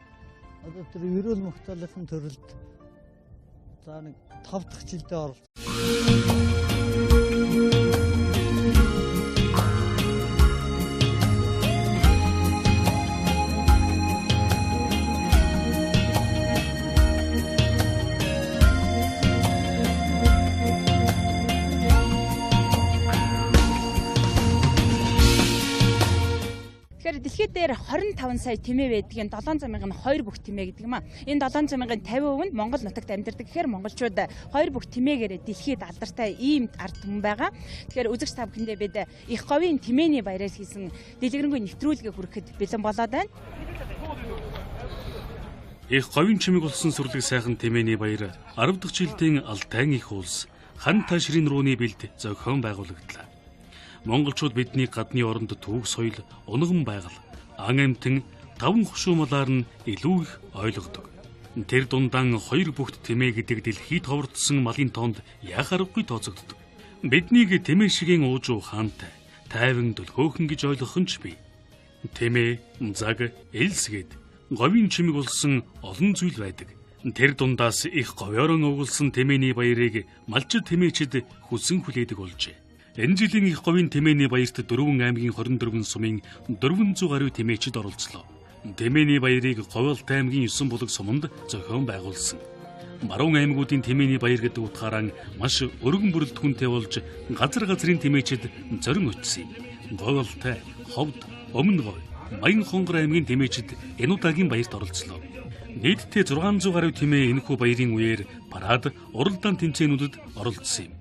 M: одоо тэр ерөөл мөхтөлийнхэн төрөлд за нэг 5 дахь жилдээ оролцсон.
A: Тэгэхээр дэлхийд дээр 25 сая тэмээ байдгийн 700 мянган нь хоёр бүх тэмээ гэдэг юм а. Энэ 700 мянган 50% нь Монгол нутагт амьдардаг гэхээр монголчууд хоёр бүх тэмээгээрээ дэлхийд алдартай ийм ард түмэн байгаа. Тэгэхээр үзэгч та бүхэндээ бид их говийн тэмээний баяраар хийсэн дэлгэрэнгүй нэвтрүүлгийг хүрэхэд бэлэн болоод байна.
B: Их говийн чимэг болсон сүрлэг сайхан тэмээний баяр 10 дахь жилдийн Алтайн их улс хан ташрын рууны бэлд зохион байгуулагдлаа. Монголчууд бидний гадны оронд түүх соёл, унган байгаль, ан амьтан, таван хошуу малаар нь илүү их ойлгодог. Тэр дундаан хоёр бүгд тэмээ гэдэг дэлхийд ховордсон малын тоонд яах аргагүй тооцогддог. Биднийг тэмээ шигийн уужуу хаантай, тайван дөлгөөхөн гэж ойлгох нь ч бий. Тэмээ, заг, элс гээд говийн чимэг болсон олон зүйл байдаг. Тэр дундаас их говьорон угуулсан тэмээний баярыг малчид тэмээчид хүсэн хүлээдэг болжээ. Энэ жилийн их говийн тэмээний баярт 4 аймгийн 24 сумын 400 гаруй тэмээчид оролцлоо. Тэмээний баярыг Говьалтай аймгийн 9 булаг суманд зохион байгуулсан. Баруун аймагуудын тэмээний баяр гэдэг утгаараа маш өргөн бүрэлдэхүүнтэй болж газар газрын тэмээчид зорин очсон юм. Говьалтай, Ховд, Өмнө Говь, Маян хонгор аймгийн тэмээчид энэ удаагийн баярт оролцлоо. Нийтдээ 600 гаруй тэмээ энэхүү баярын үеэр парад, уралдаан тэмцээнүүдэд оролцсон юм.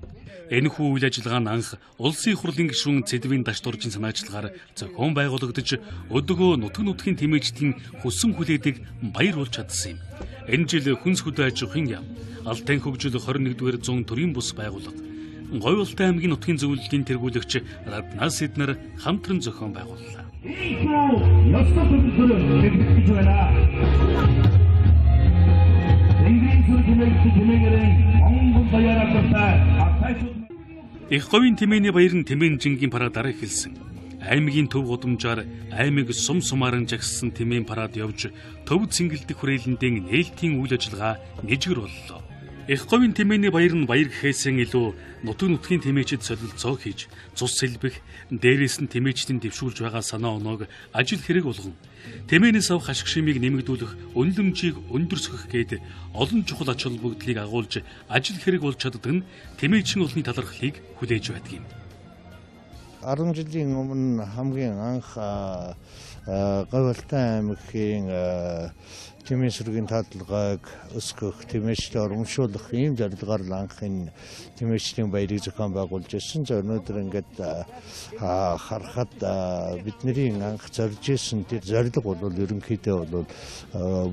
B: Энэхүү үйл ажиллагаа нь анх Улсын их хурлын гишүүн Цэдвийн Дашдуржийн санаачлагаар зохион байгуулагдаж өдгөө нутаг нутгийн тэмээчдийн хүссэн хүлээдэг баяр болж чадсан юм. Энэ жил хүнс хөдөө аж ахуйн яам, Алтайн хөгжил 21-р зуун төрийн бус байгууллага, Говьалтай аймгийн нутгийн зөвлөлийн тэргүүлэгч Раднас эднэр хамтран зохион байгууллаа. Их говийн тэмээний баяр нь тэмээн жингийн парадаар эхэлсэн. Аймгийн төв гудамжаар аймаг сум сумааран жагссан тэмээн парад явж төв цэнгэлдэх хүрээлэндээ нээлтийн үйл ажиллагаа нэжгэр боллоо. Их говийн тэмээний баяр нь баяр гэхээсээ илүү нутаг нутгийн тэмээчид солилцоо хийж, цус сэлбэх, дээрээс нь тэмээчдийн дэвшүүлж байгаа санаа оноог ажил хэрэг болгон тэмээнээс авах ашиг шимийг нэмэгдүүлэх, үнэлэмжийг өндөрсгөх гээд олон чухал ач холбогдлыг агуулж ажил хэрэг болж чаддаг нь тэмээчин олонний талархлыг хүлээж байдаг юм.
C: 10 жилийн өмнө хамгийн анх Говьалтай аймгийн тэмээн сүргийн таалгааг өсгөх, тэмээчдээ урамшуулах ийм зорилгоор л анх энэ тэмээчдийн баярыг зохион байгуулж ирсэн. За өнөөдөр ингээд харахад бидний анх зорж ирсэн тэр зорилго бол ерөнхийдөө бол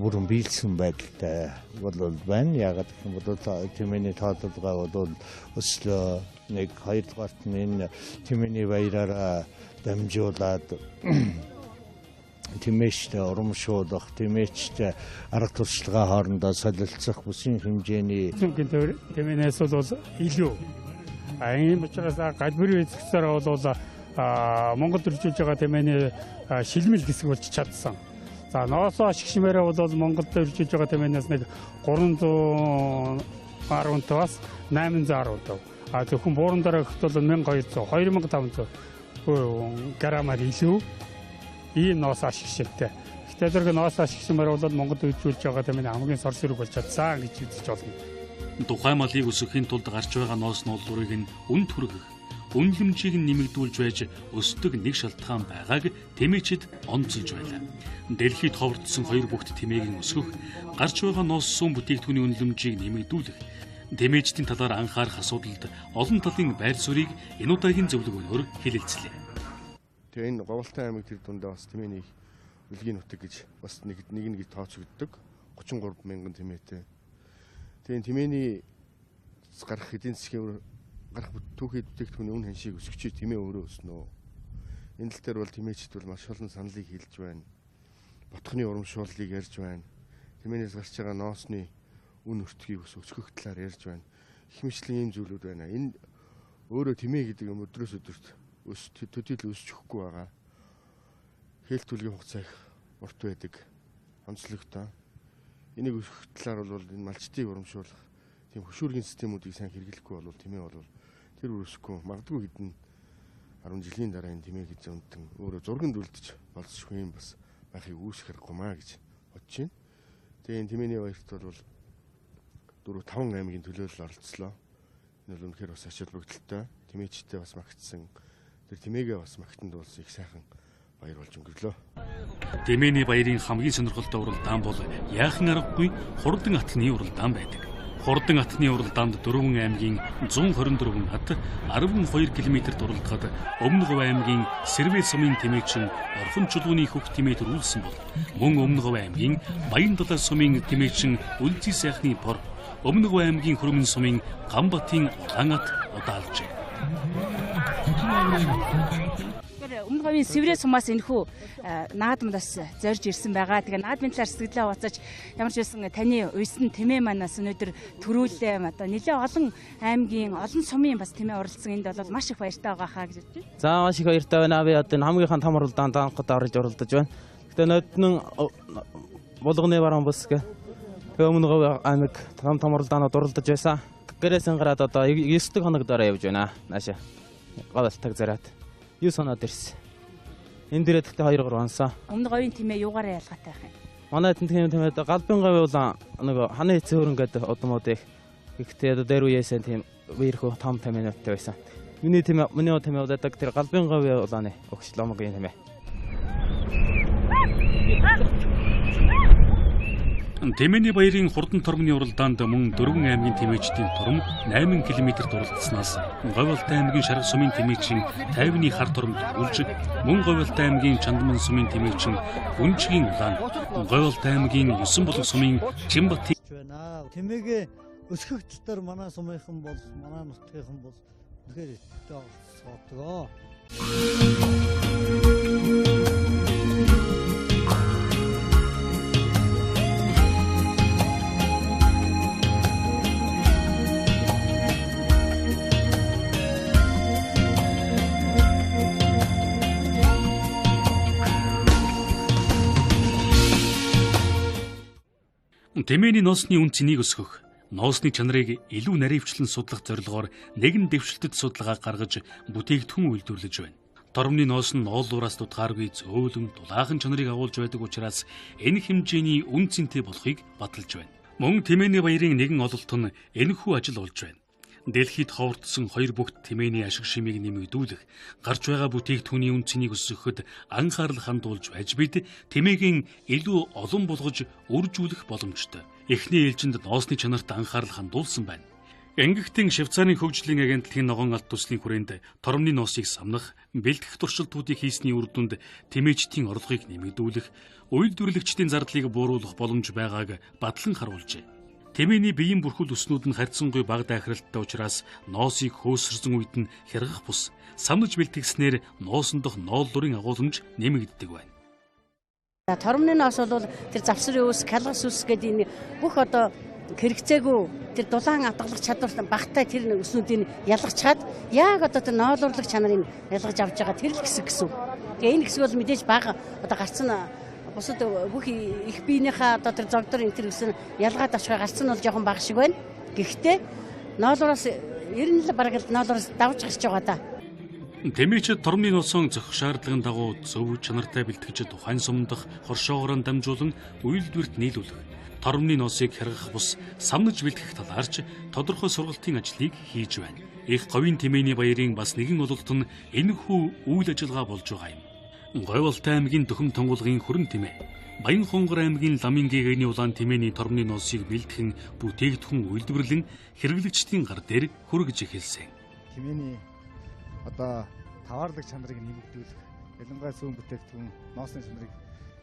C: бүрэн биелсэн байдалтай бол байна. Яагаад гэх юм бол тэмээний таалгаа бол өслөө. Нэг хоёрдугаарт нь энэ тэмээний баяраараа дамжуулаад тэмээчтэй урамшуулах, тэмээчтэй арга туршлагаа хоорондоо солилцох бүсийн хэмжээний
D: тэмээнээс бол илүү. Энэ учраас галбирын хэсгээр бол Монгол төржүүлж байгаа тэмээний шилмэл хэсэг болж чадсан. За ноосоо ашиг шимээрээ бол Монголд төржүүлж байгаа тэмээнээс нэг 315-аас 815. А зөвхөн бууран дараа гэхэд бол 1200, 2500 грамаар илүү ийм ноос ашиг шимтэй. Гэхдээ зэрэг ноос ашиг шимээр бол Монголд үйлчүүлж байгаа тэмээний хамгийн сор сэрэг болж чадсан гэж үзэж болно.
B: Тухайн малыг өсгөхийн тулд гарч байгаа ноос нуулуурыг нь үн түргэх, үнэлэмжийг нь нэмэгдүүлж байж өсдөг нэг шалтгаан байгааг тэмээчид онцолж байлаа. Дэлхийд ховордсон хоёр бүгд тэмээгийн өсгөх, гарч байгаа ноос сүүн бүтээгдэхүүний үнэлэмжийг нэмэгдүүлэх, тэмээчдийн талаар анхаарах асуудалд олон талын байр суурийг энэ удаагийн зөвлөгөөнөөр хэлэлцлээ.
E: Тэгээ энэ Говьалтай аймаг тэр дундаа бас тэмээний үлгийн нутаг гэж бас нэг нь гэж тооцогддог. 33 мянган тэмээтэй. Тэгээ энэ тэмээний гарах эдийн засгийн гарах түүхий бүтээгдэхүүний үн ханшийг өсгөж тэмээ өөрөө өснө. Энэ тал дээр бол тэмээчд бол маш олон саналыг хэлж байна. Ботхны урамшууллыг ярьж байна. Тэмээнээс гарч байгаа ноосны үн өртгийг бас өсгөх талаар ярьж байна. Их мэтлэн ийм зүйлүүд байна. Энэ өөрөө тэмээ гэдэг юм өдрөөс өдөрт төдийл өсч өгөхгүй байгаа. Хээлт түлгийн хугацаа их урт байдаг. Онцлогтой. Энийг өсгөх талаар бол энэ малчдыг урамшуулах тийм хөшүүргийн системүүдийг сайн хэрэглэхгүй бол тэмээ бол тэр өсөхгүй. Магадгүй хэдэн 10 жилийн дараа энэ тэмээ гэж үнтэн өөрөө зурганд үлдэж болцсохгүй юм бас байхыг үүсэх хэрэггүй маа гэж бодож байна. Тэгээ энэ тэмээний баярт бол 4-5 аймгийн төлөөлөл оролцлоо. Энэ бол үнэхээр бас ач холбогдолтой. Тэмээчтэй бас магтсан. Тэр тэмээгээ бас магтан дуулсан их сайхан баяр болж өнгөрлөө.
B: Тэмээний баярын хамгийн сонирхолтой уралдаан бол яахан аргагүй хурдан атны уралдаан байдаг. Хурдан атны уралдаанд 4 аймгийн 124 ат 12 км-д уралдахад Өмнө Говь аймгийн Сэрвэ сумын тэмээчин Орхон чулууны хөх тэмээ төрүүлсэн бол мөн Өмнө Говь аймгийн Баяндалаа сумын тэмээчин Үлзий сайхны бор, Өмнө Говь аймгийн Хөрмөн сумын Ганбатын улаан ат удаалжээ.
A: Өмнө Говийн Сэврээ сумаас энэхүү наадманд бас зорж ирсэн байгаа. Тэгээ наадмын талаар сэтгэлээ хуваалцаж ямар ч байсан таны уйсан тэмээ манаас өнөөдөр төрүүлээ. Одоо нэлээ олон аймгийн, олон сумын бас тэмээ оролцсон. Энд бол маш их баяртай байгаа хаа гэж бодож байна.
F: За маш их баяртай байна. Би одоо энэ хамгийн том уралдаанд данхад орж уралдаж байна. Гэтэ ноднон булганы баруун бүс гэ. Тэгээ Өмнө Говь аймаг том том уралдаанууд уралдаж байсан. Гэрээсэн гараад одоо 9 дахь хоног дараа явж байна. Наашаа. Говьлтаг зараад 9 хоноод ирсэн. Энэ дээрээ тэгтээ 2 3 онсон.
A: Өмнө Говийн тэмээ юугаараа ялгаатай байх юм?
F: Манай тентхийн тэмээ галбын говь улаан нөгөө ханы эцэг хөрөн гэдэг удмууд их. Гэхдээ одоо дээр үеэсээ тийм үерхүү том тэмээнүүдтэй байсан. Миний тэмээ, миний тэмээ удаадаг тэр галбын говь улааны өгч ломгийн тэмээ.
B: Тэмээний баярын хурдан тормны уралдаанд мөн 4 аймгийн тэмээчдийн турм 8 км-д уралдсанаас Говьалтай аймгийн Шарга сумын тэмээчин 50-ны хар тормд өргүүлж, мөн Говьалтай аймгийн Чандман сумын тэмээчин Гүнжгийн улаан, Говьалтай аймгийн Есөн булаг сумын Чимбатын
M: байна. Тэмээгээ өсгөх дотор манай сумынхан бол, манай нутгийнхан бол үнэхээр идэвхтэй оролцоодгоо.
B: Тэмээний ноосны үн цэнийг өсгөх, ноосны чанарыг илүү наривчлан судлах зорилгоор нэгэн дэвшилтэд судалгаа гаргаж бүтээгдэхүүн үйлдвэрлэж байна. Тормны ноос нь ноолуураас дутгааргүй зөөлөн дулаахан чанарыг агуулж байдаг учраас энэ хэмжээний үн цэнтэй болохыг баталж байна. Мөн тэмээний баярын нэгэн ололт нь энэхүү ажил болж байна. Дэлхийд ховордсон 2 бүгд тэмээний ашиг шимийг нэмэгдүүлэх, гарч байгаа бүтээгдэхүүний үн цэнийг өсгөхөд анхаарал хандуулж байж бид тэмээгийн илүү олон болгож үржүүлэх боломжтой. Эхний ээлжинд ноосны чанарт анхаарал хандуулсан байна. Ингэхдээ Швейцарын хөгжлийн агентлагийн ногоон алт төслийн хүрээнд тормны ноосыг самнах, бэлтгэх туршилтуудыг хийсний үр дүнд тэмээчдийн орлогыг нэмэгдүүлэх, үйлдвэрлэгчдийн зардлыг бууруулах боломж байгааг батлан харуулжээ. Тэмээний биеийн бүрхүүл өснүүд нь харьцангуй бага дахиралтай учраас ноосыг хөөсөрсөн үед нь хяргах бус самнаж бэлтгэснээр ноосон дох нооллурын агуулмж нэмэгддэг байна.
N: Тормны ноос бол тэр завсрын үс, калгас үс гэдэг энэ бүх одоо хэрэгцээгүй тэр дулаан атгалах чадвар багтай тэр өснүүдийг ялгачаад яг одоо тэр ноолуурлах чанарыг ялгаж авч байгаа тэр л хэсэг гэсэн. Тэгээ энэ хэсэг бол мэдээж бага одоо гарцсан бусад бүх их биенийхээ одоо тэр зогдор энэ төр гэсэн ялгаад авчихаа гарцсан бол жоохон бага шиг байна. Гэхдээ ноолуураас ер нь л бараг л ноолуураас давж гарч байгаа да.
B: Тэмээчд тормны носон зохих шаардлагын дагуу зөв чанартай бэлтгэж тухайн сумдах хоршоогоор дамжуулан үйлдвэрт нийлүүлэх, тормны ноосыг хяргах бус самнаж бэлтгэх талаарч тодорхой сургалтын ажлыг хийж байна. Их говийн тэмээний баярын бас нэгэн ололт нь энэхүү үйл ажиллагаа болж байгаа юм. Говьалтай аймгийн Дөхөм тунгуулгын хүрэн тэмээ, Баянхонгор аймгийн Ламын гээгээний улаан тэмээний тормны ноосыг бэлтгэн бүтээгдэхүүн үйлдвэрлэн хэрэглэгчдийн гар дээр хүргэж эхэлсэн.
L: Тэмээний одоо таваарлаг чанарыг нэмэгдүүлэх, ялангуяа сүүн бүтээгдэхүүн ноосны чанарыг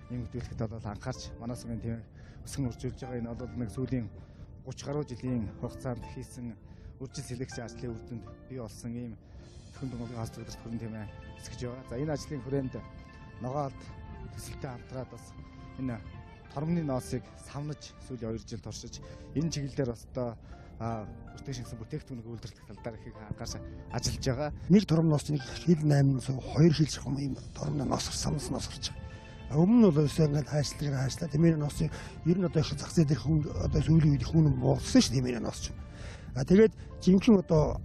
L: нэмэгдүүлэхэд бол анхаарч манай сумын тэмээ өсгөн үржүүлж байгаа. Энэ бол нэг сүүлийн 30 гаруй жилийн хугацаанд хийсэн үржил селекц ажлын үр дүнд бий болсон ийм Дөхөм тунгуулгын хос зөвлөлт хүрэн тэмээ өсгөж байгаа. За энэ ажлын хүрээнд ногоолд төсөлтэй хамтраад бас энэ тормны ноосыг самнаж сүүлийн 2 жил туршиж энэ чиглэлээр бас одоо өртөг шингэсэн бүтээгдэхүүнийг үйлдвэрлэх тал дээр их анхаарч ажиллаж байгаа.
O: Нэг торм ноос нэг хил 802 хил шахам ийм тормны ноос самнас ноос гарч байгаа. Өмнө нь бол өсөө ингээд хайшлагаар хайшлаа. Тэмээний ноосыг ер нь одоо их зах зээл дээр хүн одоо сүүлийн үед хүн буулсан шүү тэмээний ноос чинь. А тэгээд жинхэнэ одоо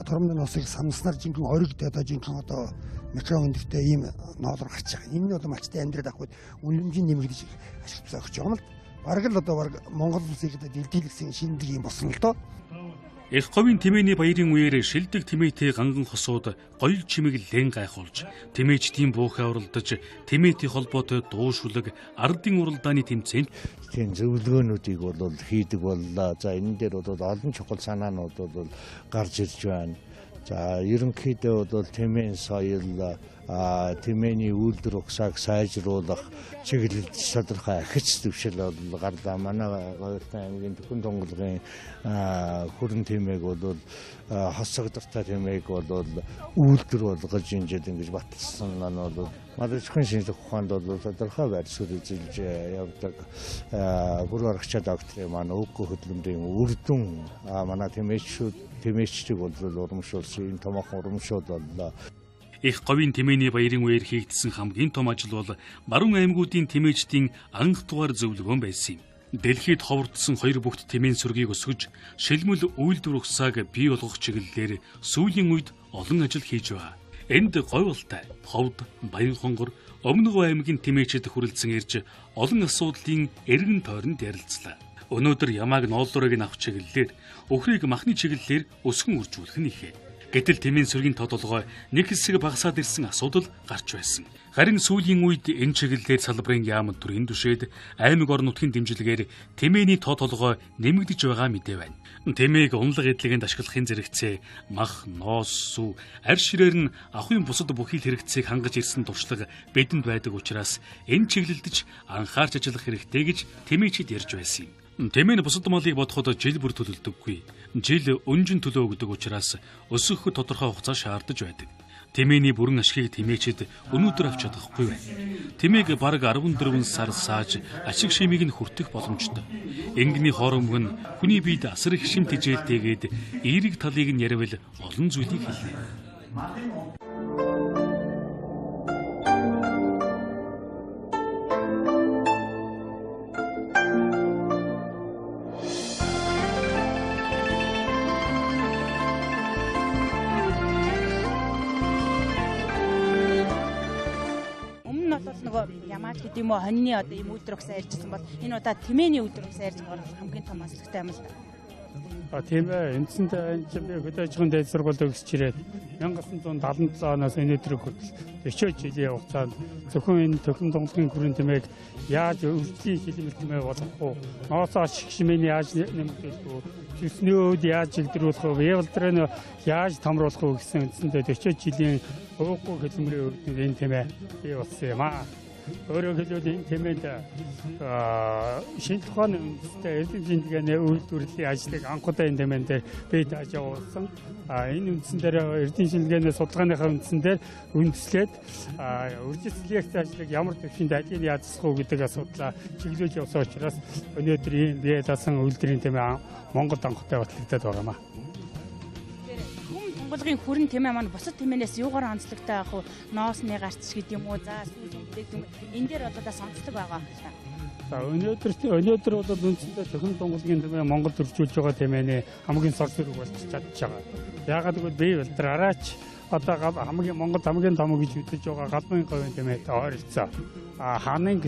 O: тормны ноосыг самнаснаар жинхэнэ оригд одоо жинхэнэ одоо микро өндөртэй ийм ноолор гарч байгаа. Энэ нь одоо малчтай амьдрал авах үед үнэмжийн нэмэгдэж ашиглаж өгч байгаа юм л. Бараг л одоо бараг Монгол улсыг одоо дэлхийлгсэн шинэлэг юм болсон л доо.
B: Эх говийн тэмээний баярын үеэр шилдэг тэмээтэй ганган хосууд гоёл чимэг лэн гайхуулж, тэмээчдийн буухай уралдаж, тэмээтэй холбоотой дуу шүлэг, ардын уралдааны тэмцээнд
C: тийм зөвлөгөөнүүдийг бол хийдэг боллоо. За энэ дээр бол олон чухал санаанууд бол гарч ирж байна. За ерөнхийдөө бол тэмээн соёл, тэмээний үйлдвэр угсааг сайжруулах чиглэлд тодорхой ахиц дэвшил бол гарлаа. Манай Говьлтан аймгийн Төхөн тунгалгын хүрэн тэмээг бол хос цагдалтай тэмээг бол үйлдвэр болгож энэ жил ингэж баталсан нь бол мал аж ахуйн шинжлэх ухаанд бол тодорхой байр суурь эзэлж явдаг. Бүр барагчаа докторын маань өвгөө хөдөлмөрийн үр дүн манай тэмээчдийг бол урамшуулсан, энэ томоохон урамшуул боллоо.
B: Эх говийн тэмээний баярын үеэр хийгдсэн хамгийн том ажил бол баруун аймагуудын тэмээчдийн анх дугаар зөвлөгөөн байсан юм. Дэлхийд ховордсон хоёр бүгд тэмээн сүргийг өсгөж, шилмэл үйлдвэр угсааг бий болгох чиглэлээр сүүлийн үед олон ажил хийж байгаа. Энд Говьалтай, Ховд, Баянхонгор, Өмнө Говь аймгийн тэмээчид хүрэлцэн ирж олон асуудлын эргэн тойронд ярилцлаа. Өнөөдөр ямааг нооллуурыг нь авах чиглэлээр, өхрийг махны чиглэлээр өсгөн үржүүлэх нь ихэ. Гэтэл тэмээн сүргийн тод толгой нэг хэсэг багасаад ирсэн асуудал гарч байсан. Харин сүүлийн үед энэ чиглэлээр салбарын яамд төрийн түшээд аймаг орон нутгийн дэмжлэгээр тэмээний тод толгой нэмэгдэж байгаа мэдээ байна. Тэмээг унлаг эдлэгэнд ашиглахын зэрэгцээ мах, ноос, сүү, арь ширээр нь ахуйн бусад бүхий л хэрэгцээг хангаж ирсэн туршлага бидэнд байдаг учраас энэ чиглэлд ч анхаарч ажиллах хэрэгтэй гэж тэмээчид ярьж байсан юм. Тэмээн бусад малыг бодоход жил бүр төлөлдөггүй. Жил өнжин төлөө өгдөг учраас өсөхөд тодорхой хугацаа шаардаж байдаг. Тэмээний бүрэн ашгийг тэмээчид өнөөдөр авч чадахгүй байна. Тэмээг бараг 14 сар сааж ашиг шимийг нь хүртэх боломжтой. Энгэний хор өмгөн нь хүний биед асар их шим тэжээлтэйгээд эерэг талыг нь ярил олон зүйлийг хэлнэ.
A: Ямаач гэдэг юм уу, хоньны одоо ийм үйлдвэр угсаа ярьжсэн бол энэ удаа тэмээний үйлдвэр угсаа ярьж байгаа бол хамгийн том онцлогтой юм л да.
D: Тийм ээ. Үндсэндээ энэ чинь би хөдөө аж ахуйн дээд сургуульд төгсөж ирээд 1977 оноос өнөөдрийг хүртэл 40 жилийн хугацаанд зөвхөн энэ Төхөн тунгалгийн хүрэн тэмээг яаж өрсөлдөлийн шилмэл тэмээ болгох уу, ноосоо ашиг шимээний яаж нэмэгдүүлэх үү, төснөөд яаж чигдэрүүлэх үү, бие яаж томруулах уу гэсэн үндсэндээ 40 жилийн ууггүй хөдөлмөрийн үр дүнд энэ тэмээ бий болсон юм аа. Өөрөөр хэлбэл энэ тэмээнд шинжлэх ухааны үндэстэй эрдэм шинжилгээний үйлдвэрлэлийн ажлыг анх удаа энэ тэмээн дээр бий тааж явуулсан. Энэ үндсэн дээр эрдэм шинжилгээний судалгааныхаа үндсэн дээр үндэслээд үржил селекц ажлыг ямар түвшинд алийг яаж засах уу гэдэг асуудлаа чиглүүлж явсан учраас өнөөдөр ийм бие даасан үйлдвэрийн тэмээ Монголд анх удаа батлагдаад байгаа юм аа.
A: Тунгалгын хүрэн тэмээ маань бусад тэмээнээс юугаар онцлогтой байх вэ? Ноосны гарц гэдэг юм уу? За сүүлийн бүтээгдэхүүн энэ дээр бол бас онцлог байгаа юм л та.
D: За өнөөдөр бол үндсэндээ Төхөн тунгалгийн тэмээ Монголд өржүүлж байгаа тэмээний хамгийн сор сүрэг болж чадж байгаа. Яагаад гэвэл бие балдар араач одоо хамгийн Монголд хамгийн том гэж үзэж байгаа галмын говийн тэмээтэй ойролцоо. Ханын